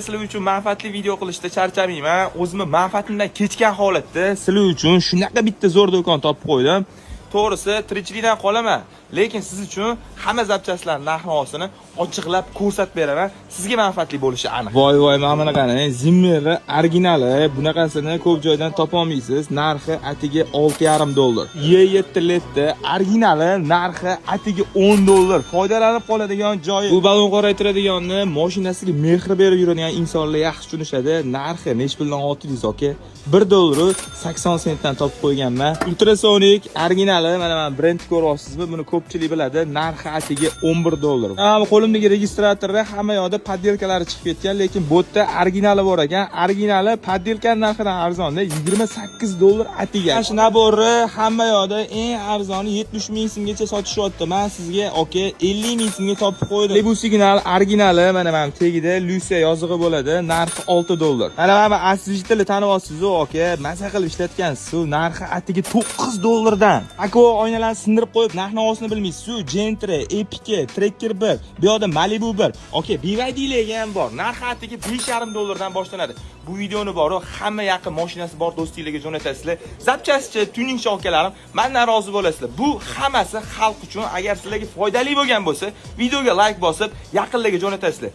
Sizlar uchun manfaatli video qilishda charchamayman. O'zimni manfaatimdan kechgan holatda sizlar uchun shunaqa bitta zo'r do'kon topib qo'ydim. To'g'risi, tirikchilikdan qolaman, lekin siz uchun hamma запчасть lar narx-navosini ochiqlab ko'rsatib beraman. Sizga manfaatli bo'lishi aniq. Voy voy, mana buni qarang, Zimmerni originali, bunaqasini ko'p joydan topolmaysiz. Narxi atigi 6,5 dollar. E7 ledni originali, narxi atigi 10 dollar. Foydalanib qoladigan joyi. Bu balon qoraytiradiganni mashinasiga mehr berib yuradigan insonlar yaxshi tushunishadi. Narxi nechi puldan oldingiz, aka? 1 dollar 80 sentdan topib qo'yganman. Ultrasonic originali, mana brend ko'ryapsizmi? Buni ko'pchilik biladi. Narxi atigi 11 dollar. Ha, bu qo'limdagi registratorda hamma yoqda подделка lari chiqib ketgan, lekin bu yerda originali bor ekan. Originali подделка narxidan arzonda, 28 dollar atiga. Mana shu набор ni hamma yoqda eng arzoni 70 ming so'mgacha sotishyapti. Men sizga, aka, 50 ming so'mga topib qo'ydim. Bu signal originali, mana tagida Lucia yozig'i bo'ladi. Narxi 6 dollar. Mana освежитель tanyapsiz-ku, aka, maza qilib ishlatgansiz. Narxi atigi 9 dollardan. Aka, oynalarni sindirib qo'yib, narx-navosini bilmaysiz-ku. Gentra, Epic, Tracker 1, bu yoqda Malibu 1. Aka, BYDlarga ham bor. Narxi atigi 5,5 dollardan boshlanadi. Bu videoni boru hamma yaqin mashinasi bor do'stinglarga jo'natasizlar. Запчасть chi, tuningchi akalarim, mendan rozi bo'lasizlar. Bu hammasi xalq uchun. Agar sizlarga foydali bo'lgan bo'lsa, videoga like bosib, yaqinlarga jo'natasizlar.